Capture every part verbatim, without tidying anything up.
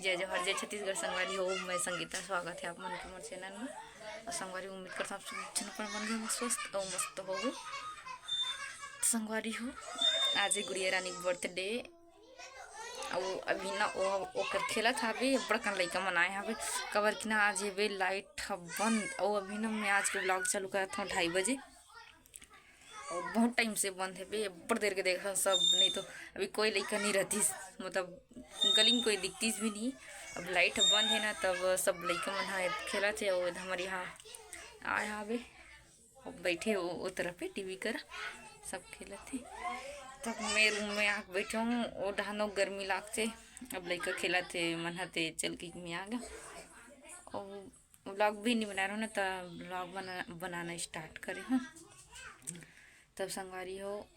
जय जोहार, जय छत्तीसगढ़ संगवारी हो। मैं संगीता, स्वागत है आप मन के मोर चैनल में। और संगवारी, उम्मीद करता हूँ आप सब झन अपन मन घर में स्वस्थ और मस्त होगे। संगवारी हो, आज है गुड़िया रानी के बर्थडे। अउ अभी ना ओ ओकर खेलत हावे, बड़कन लइका मन आए हावे, काबर कि ना आज हेवे लाइट ह बंद। अउ अभी ना मैं आज के ब्लॉग चालू करत हूँ ढाई बजे। और बहुत टाइम से बंद है बे, बड़ देर के देखा सब, नहीं तो अभी कोई लइका नहीं रहतीस, मतलब गली में कोई दिखतीस भी नहीं। अब लाइट बंद है ना, तब सब लइका मन हा खेलत है। और हमारे यहाँ आए हावे, अब बैठे ओ, ओ तरफ पे टीवी कर सब खेलत है। तब मैं रूम में आके बैठे हूँ, ओ डहानो गर्मी लागते। अब लइका खेलत है, मन हते चल के मैं आ गया। और व्लॉग भी नहीं बना रहा हूँ ना, तो व्लॉग बना बनाना स्टार्ट करे हूँ। तब संगवारी हो,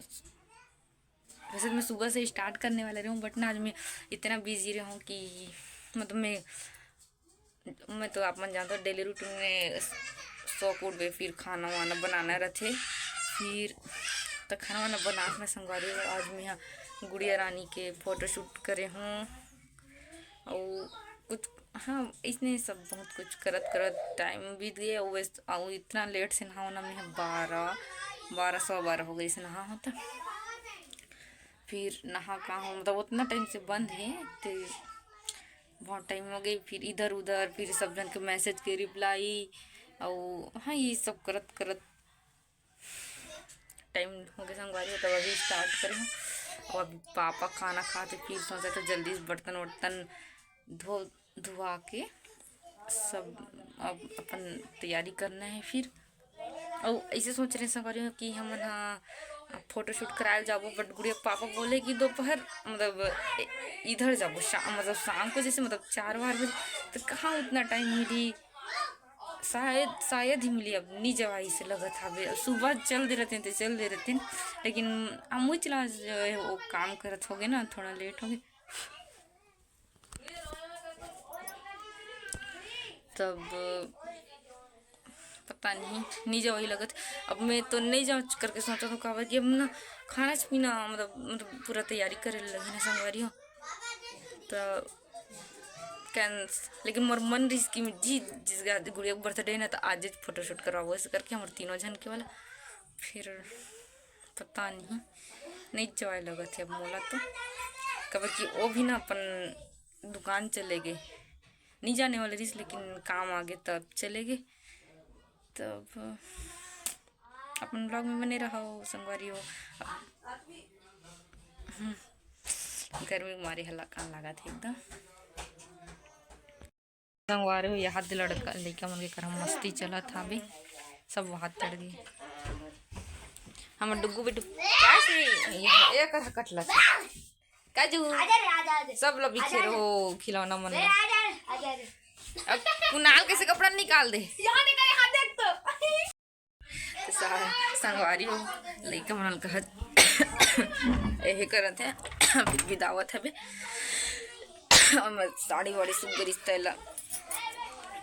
वैसे तो मैं सुबह से स्टार्ट करने वाले रहूँ, बट ना आज मैं इतना बिजी रहूँ कि मतलब मैं मैं तो आप मन जानते हो डेली रूटीन में सो के उठबे, फिर खाना वाना बनाना रहते, फिर तो खाना वाना बना के मैं संगवारी हो, आज मैं यहाँ गुड़िया रानी के फोटोशूट करे हूँ। और कुछ, हाँ, इसने सब बहुत कुछ करत करत टाइम बीत गए। और वैसे और इतना लेट से नहाओ ना, मैं बारह बारह सवा बारह हो गई से नहा होता। फिर नहा का हो, मतलब उतना टाइम से बंद है, तो बहुत टाइम हो गई। फिर इधर उधर, फिर सब जन के मैसेज के रिप्लाई, और हाँ, ये सब करत करत टाइम हो गया संगवारी हो। तब अभी स्टार्ट करें। और अभी पापा खाना खाते, फिर सोचा था जल्दी से बर्तन वर्तन धो धुआ के सब अब अपन तैयारी करना है। फिर और ऐसे सोच रहे संगवारी हो कि हमन हा फोटोशूट कराए जाबो, बट गुड़िया के पापा बोले कि दोपहर मतलब ए- इधर जाबो, शाम, मतलब शाम को, जैसे मतलब चार बार बजे, तो कहाँ उतना टाइम मिली? शायद शायद ही मिली। अब नी जवाई से लगत हवे। अब सुबह चल दे रहते तो चल दे रहते, लेकिन हम मुँह चला जो है वो काम करत हो गए ना, थोड़ा लेट हो गए। तब पता नहीं, नहीं जाओ ही लगत। अब मैं तो नहीं जाऊँ करके सोचा था, काबर कि अब ना खाना पीना मतलब मतलब पूरा तैयारी करे लगे ना संगवारी हो। तो कैंस लेकिन मोर मन रहिस कि जी जिस गा- गुड़िया के बर्थडे ना, तो आज फोटोशूट करवाबो, ऐसे करके हमर तीनों झन के वाला। फिर पता नहीं, नहीं जवाए लगत है अब मोला तो, काबर कि वो भी ना अपन दुकान चले गए, नहीं जाने वाले रहिस, लेकिन काम आ गए तब चले गए। तब अपन ब्लॉग में बने रहो संगवारी हो। हम्म, गर्मी के मारे हल्ला कान लागत है एकदम। संगवारी हो, यहाँ दे लड़का लइका मन के करम मस्ती चलत हावे, सब वहाँ तड़ गए। हमर डुग्गू बिट्टू का से ये एक कटला काजू आजा रे, आजा, आजा। सब ला बिखेर हो खिलौना मन ला। आजा रे, आजा रे। अब कुणाल कैसे कपड़ा निकाल दे? यहाँ देख, यहाँ देख तो। तो सा- संगवारी हो, लइका मन कहत यही करत है। फिर बिदावत हवे। और मैं साड़ी वाड़ी सुग्घर इस्ता ला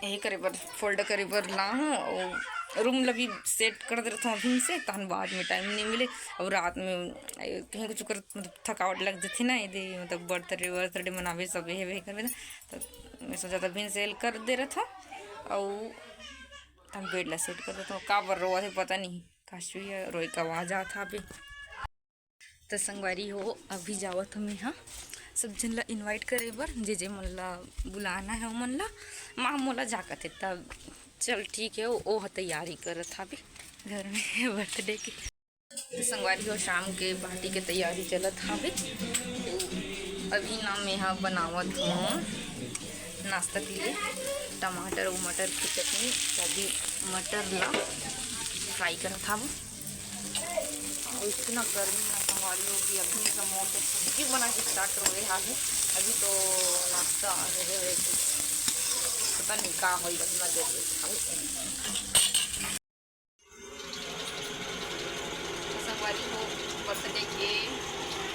यही करे बर, फोल्ड करे बर ला हूँ। और रूम ला भी सेट कर दे रहता हूँ अभी से, तहन बाद में टाइम नहीं मिले। और रात में कहीं कुछ कर मतलब थकावट लग जाती ना, यदि मतलब बर्थडे बर्थडे मनावे सब यही वही करवे ना, तो मैं सोचा था अभी सेल कर दे रहता हूँ। और हम बेड ला सेट कर देता हूँ। का बर रोवा थे पता नहीं, काशवी रोए का आवाज आता अभी। तो संगवारी हो, अभी जावत हूँ मैं हाँ सब जन ला इनवाइट करे बर, जे जे मन ला बुलाना है ओमन ला। माँ मोला जा कथे तब चल ठीक है। ओ, ओ ह तैयारी करत हावे घर में बर्थडे के। तो संगवारी हो, शाम के पार्टी के तैयारी चलत हावे। तो अभी ना मैं हा बनावत हूँ नाश्ता के लिए टमाटर और मटर की चटनी। तो अभी मटर ला फ्राई करत हावे। और इतना गर्मी में संगवारी हो कि अभी से मोर तो सब्जी बना के स्टार्ट हो गए हावे। अभी तो नाश्ता रहे हुए कुछ पता नहीं का होई, इतना देर में खावे। तो संगवारी हो, बर्थडे के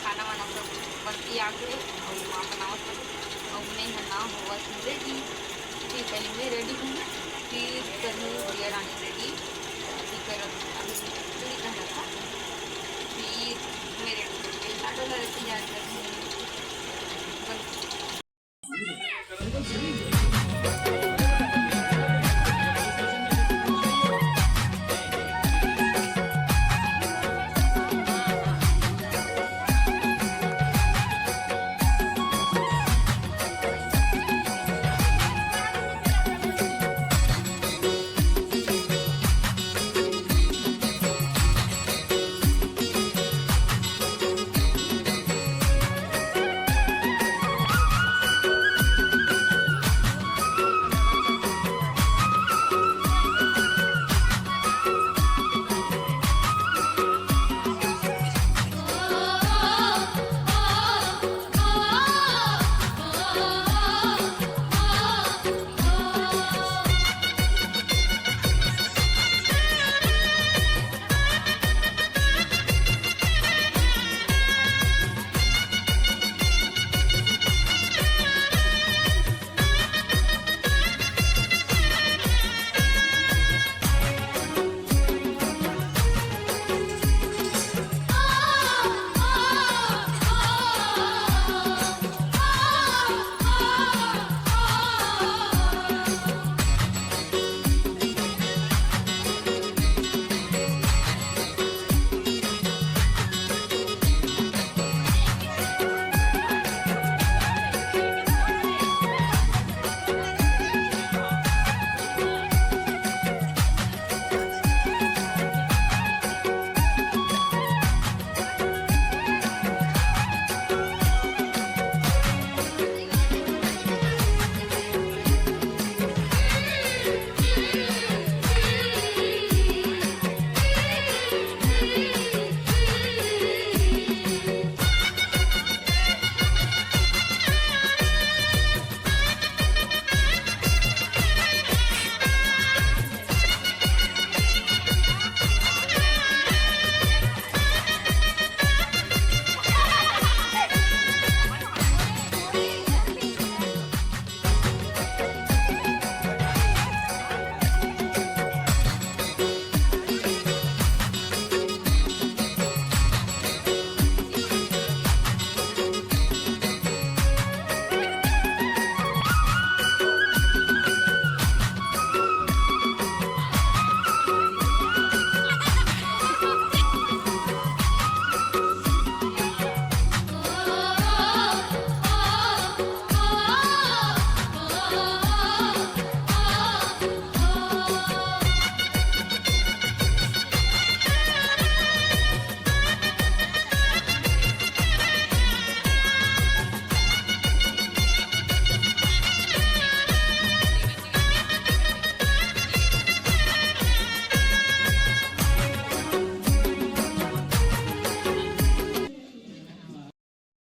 खाना वाना सब बनती आ गए और माँ बनावत हवे। और मैं है ना होवत हूँ रेडी। फिर पहले मैं रेडी हूँ, फिर करूँ गुड़िया रानी रेडी। अभी कर अभी चूड़ी पहना था, फिर मैं रेडी होके लाडो ला तैयार करूँ। बस।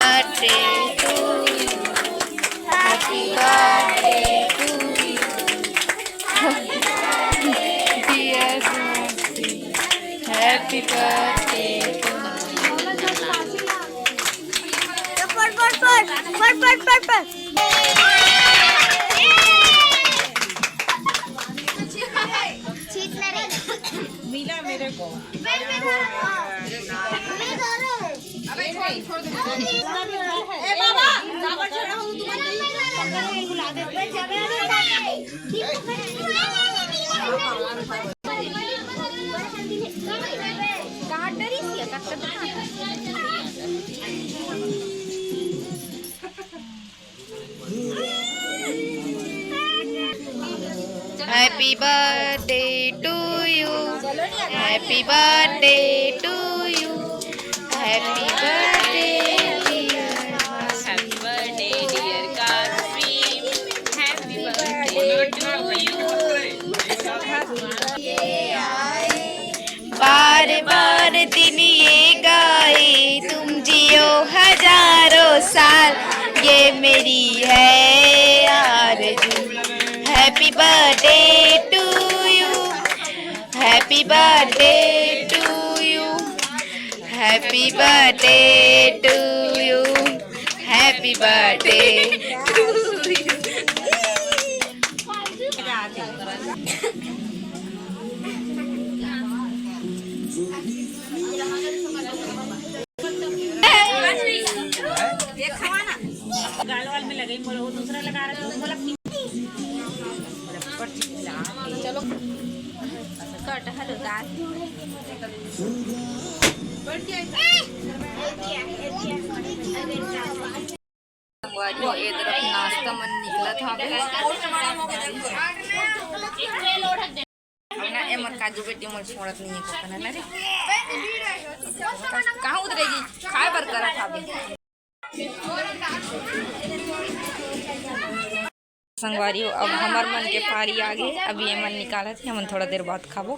Birthday to you. Happy birthday to you. Dear Sumati, happy birthday to you. पढ़, पढ़, पढ़, पढ़, पढ़, पढ़, पढ़। छींकना रे। मिला मेरे को। मैं, मैं खा रहा हूँ। मैं खा रहा हूँ। ए बाबा, जाबर छोड़ा हो तुम। काट डरी सी है, काट डरी। Happy birthday to you. Happy birthday to you. Happy birthday, dear. Happy birthday, dear Kasvin. Happy birthday to you. बार बार दिन ये गाए, तुम जियो हजारों साल, ये मेरी है आरज़ू। Happy birthday to you, happy birthday to you, happy birthday to you, happy birthday to you। गाल वाल में लगाई, पर वो दूसरा लगा। चलो, कटहल उतार। संगवारी हो, ए तरफ नाश्ता मन निकलत हावे। ना, ए मोर काजू बेटी मोर छोड़त नहीं है, को कहना ना रे। कहाँ उतरेगी? खाए बर करत हावे। संगवारी हो, अब हमर मन के पारी आ गे। अब ये मन निकालत हे, हमन थोड़ा देर बाद खाबो।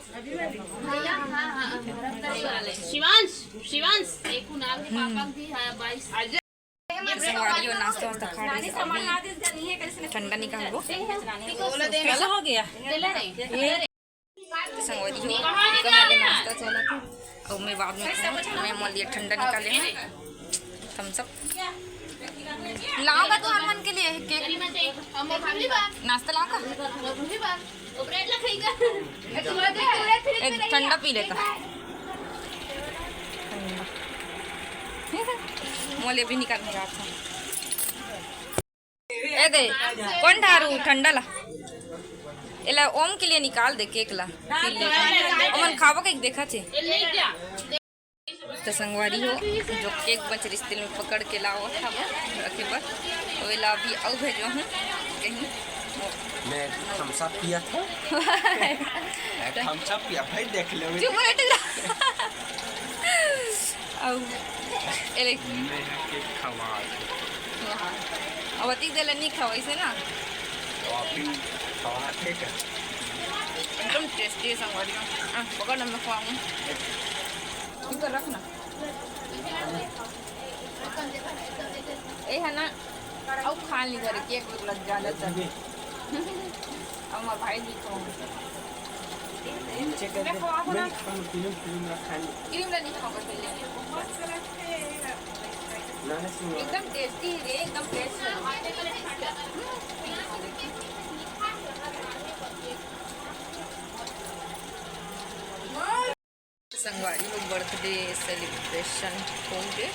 शिवांश, शिवांश, देखो ना, आपके पापा भी है, बाईस। संगवारी हो, नाश्ता वास्ता खा ली, अभी ठंडा निकालबो। कैसा हो गया? तो संगवारी हो, कम हो गया नाश्ता चला था। अब मैं बाद में खाऊँ, मैं मोल लिए ठंडा निकाले हैं, थम्स अप। लाऊंगा तुम्हारे मन के लिए केक, नाश्ता लाऊंगा। ए, ठंडा पी लेता। मोले भी निकाल रहा था। ए दे, कौन ठारू ठंडा ला? एला ओम के लिए निकाल दे केक ला। ओमन खाबो केक देखा थे। तो संगवारी हो, जो केक बच रिस तेल में पकड़ के लाओ था वो रखे बर। तो एला अभी अउ भेजो हूँ कहीं। मैं थम्स अप पिया था। मैं थम्स अप पिया भाई, देख लो। चुप रह तू। अउ एले मैं के खवा। हाँ। अब अतिक देला नहीं खवाइसे ना। तो आप ही खवा थे क्या? एकदम टेस्टी है संगवारी। हाँ, पकड़ ना, मैं खवाऊँ। इनको रख ना। ए है ना, अउ खा नहीं करे, केक वेक लग ज्यादा चल। अब मैं भाई जी को नीचे कर दे। मैं खाऊं, क्रीम, क्रीम रखा नहीं। क्रीम नहीं खाऊंगा पहले। ना, ना, सुनो। एकदम टेस्टी है रे, एकदम फ्रेश है। संगवारी हो, बर्थडे सेलिब्रेशन हो गे।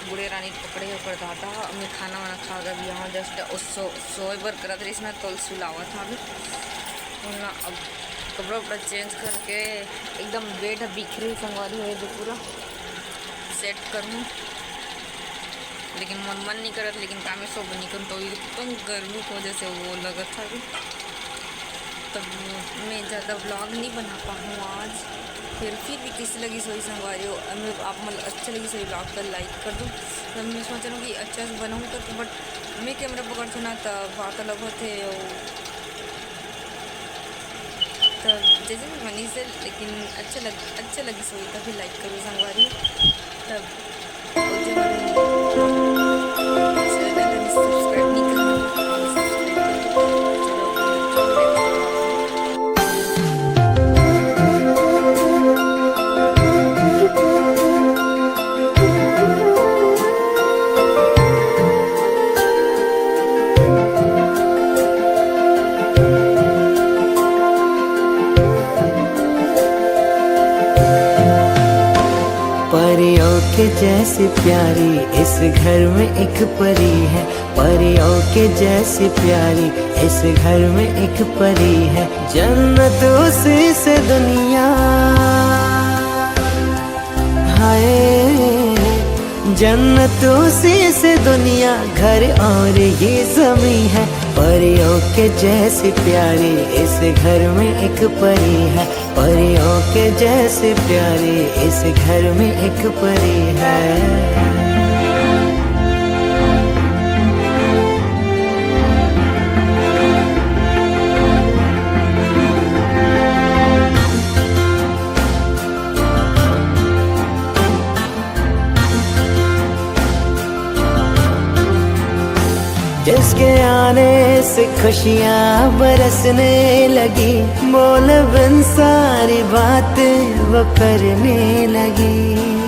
गुड़े रानी पकड़े हे ओकर दादा। मैं खाना वाना खा के अभी यहाँ जस्ट सो, सोए बर करत रहिस ना, तो सुलावत हवे। ना अब कपड़ा उपड़ा चेंज करके एकदम बेड बिखरे संगवारी हो, जो पूरा सेट करूँ। लेकिन मोर मन नहीं करत, लेकिन कामे सोब नहीं करत, तो एकदम गर्मी की वजह से वो लगत हवे। तब मैं ज़्यादा व्लॉग नहीं बना पाऊँ आज। फिर फिर भी किस लगी सोई संगवारी हो, मैं आप मन अच्छा लगी सोई व्लॉग कर लाइक कर दो। तब मैं सोच रहा हूँ कि अच्छा से बनाऊँ करके, बट मैं कैमरा पकड़ ना, तब बात अलग होते। तब जैसे भी बनी से, लेकिन अच्छा लग, अच्छा लगी सोई तभी लाइक करो संगवारी। तब परियों के जैसी प्यारी इस घर में एक परी है, परियों के जैसी प्यारी इस घर में एक परी है। जन्नत उसी से दुनिया, हाय, जन्नत उसी से दुनिया, घर और ये जमी है। परियों के जैसी प्यारी इस घर में एक परी है, परियों के जैसी प्यारी इस घर में एक परी है। जिसके आने से खुशियां बरसने लगी, बोले बिन सारी बातें वो करने लगी।